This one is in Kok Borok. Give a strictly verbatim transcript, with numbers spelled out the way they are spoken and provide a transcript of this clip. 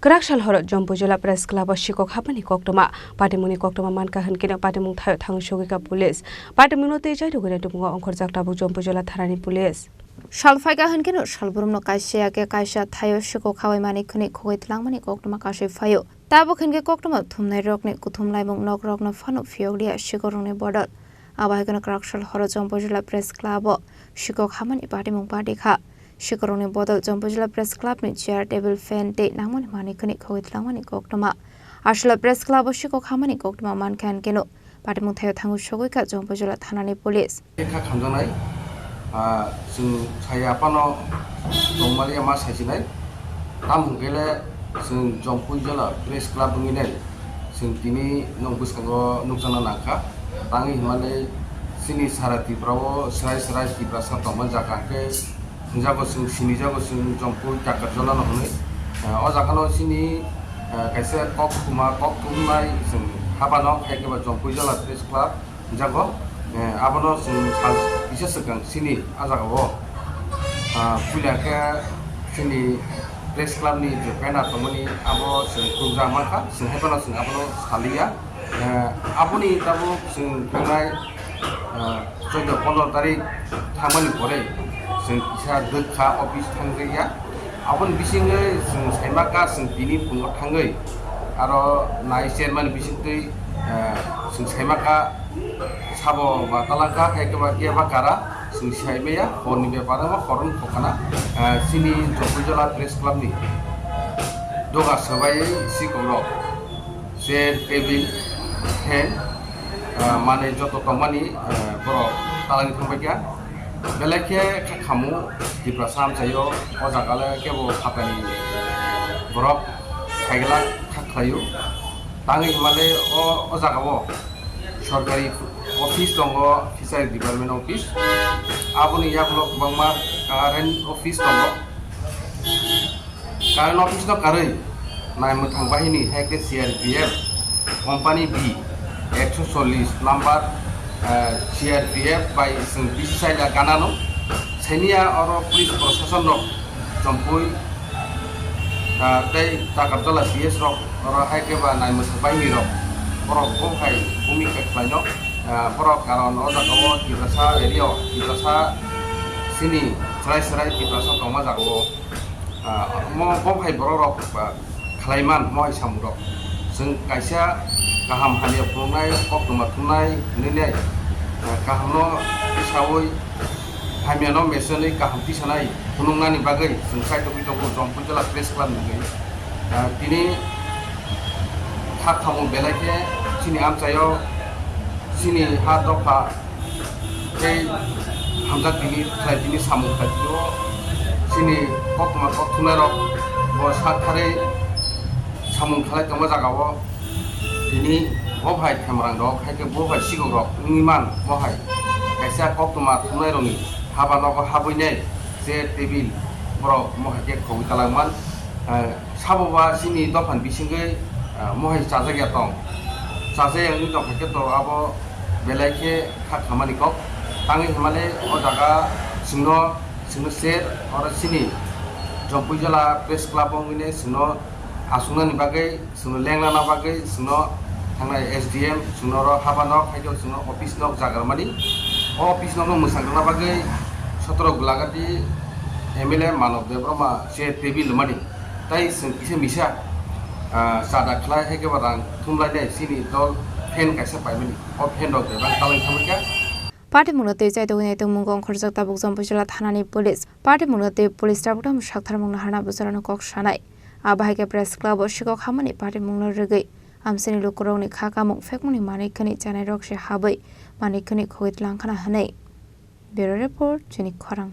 Kwrak sal horo Jompuijala Press Club o sikok hapmani koktwma. Patimungni koktwma mankha hwnkhe no patimung thaio thangwi sogwikha police. Patimungno tei chaitugwi naitugmung o ongkhorjak tabuk Jompuijala thanani police. Sal phaikha hwnkhe no sal boromno kaisa ya khe kaisa thaio sikok habai mani khwnwi khogwi tlangmani koktwma kasui phaio. Tabuk hwnkhe koktwma thumnai rokni kuthum laimung nok rokno phano phiyok liya sikok rokni bodol. Abo hai kheno kwrak sal horo Jompuijala Press Club o sikok hapmani patimung party kha. Sikorokni bodol Jompuijala Press Club ni chair, table, fan tei nangmani manwi khwnwi khogwi tlangmani koktwma. Aswla Press Club o sikok hapmani koktwma mankha hwnkhe no patimung thaio thangwi sogwikha Jompuijala thanani police. Kha khamjaknai, ah, chwng saya phano tongmani ma saisinai. Tamo hwnkhe le chwng Jompuijala Press Club wngwi nai. Chwng tini nwng bwskango nukjakna nangkha. Tangwi hwnmani chini sara Tripura o swrai swrai Tiprasa tongma jaga khe hwnjago chwng sinijago chwng Jompui Takarjala no hwnwi. O jaga no chini kaisa kok thuma kok thumnai chwng habano khe khe ba Jompuijala Press Club hwnjago. Abono chwng sal kisa swkang chini a jaga o puila khe chini Press Club ni je banner tongmani abo chwng khulukjak mankha, chwng hai phano chwng abono saliya. Eh, aboni tabuk chwng thangnai, eh, chauda pondro tarik thangmani pore chwng kisa dwkha office thangjakya. Aboni bisingo chwng saimaka chwng tini phungo thangwi aro nai chairman bisingtwi, eh, chwng saimaka sabo ba talangka hai khe ba keba kara chwng saimaya horni bepar wngma horoni khokana, eh, chini Jompuijala Press Club ni doga swbai sikokrok. Chair, table, fan, ah, manwi joto tongmani, ah, borok talani thangbaikha. Belai khe kha khamu Tiprasa amchaio o jaga le kebo phatani borok khaigwlak kha khlaio. Tangwi hwnmale o, o jagao sorkari office tongo, Fishery Department office. Aboni yagulo kwbangma current office tongo. Current office no karwi nai mwthang bahini hai khe C R P F company B ekso chollish number, eh, C R P F bai chwng bisi chaila ganano. Sainiya oro police proshashan rok Jompui, eh, tei Takarjala P S rok oro hai khe ba nai mwthang bahini rok borok bo hai bhumika khlaino, eh, borok karon o jaga o Tiprasa area o Tiprasa chini chwrai chwrai Tiprasa tongma jaga o. Ah, mo, bo hai borok rok, ah, khlai man mo hai samung rok. Chwng kaisa kaham hamya phunuknai, koktwma thumnai hinwi nai, ah, kaham no tisaui hamya no mesenwi kaham tisanai phunuknani bagwi chwng kaitor kaitor Jompui Jala Press Club ni bagwi. Ah, tini kha khamu belai khe chini amchaio chini ha dopha Tei hamjak tini, khlai tini samung khlai tini o chini koktwma kok thumnai rok bo sak kharwi samung khlai tongma jaga o tini bo hai khemarang rok hai khe bo hai sikok rok wngwi man bo hai kaisa koktwma thumnai rok ni haba nogo habwi nai chair table borok mo hai khe khogwi talangman. Sabo ba chini dophani bisingwi, ah, mohai chajak ya tong. Chajak ya wngwi tong kha khe to abo belai khe kha khamani kok. Tangwi hwnmale o jaga chwngno, chwngno ser, oro chini Jompui Jala Press Club o wngwi nai chwngno aswknani bagwi, chwngno lenglana bagwi, chwngno thangnai S D M, chwngno oro haba nok, hai khe chwngno office nok jaga rwmani. O office nokno mwchang rwna bagwi sotoro Gulagati M L A Manav Debbarma chair table rwmani. Tai chwng kisa misa, ah, chada khlai hai khe ba rang thumlainai chini dol fan kaisa paimani. O fan rok bebak talai thangwi kha. Patimungno tei chaitugwi naitugmung ongkhorjak tabuk Jompui Jala thanani police. Patimungno tei police tabuk tamo saktharmung naharna bwsarokno kok sanai. Abo hai khe Press Club o sikok hamani patimungno rwgwi amchaini lukurokni kha kamung phekmani manwi khwnwi chanairok se habwi manwi khwnwi khogwi tlangkhana hwnwi. Bureau Report, Chini Khorang.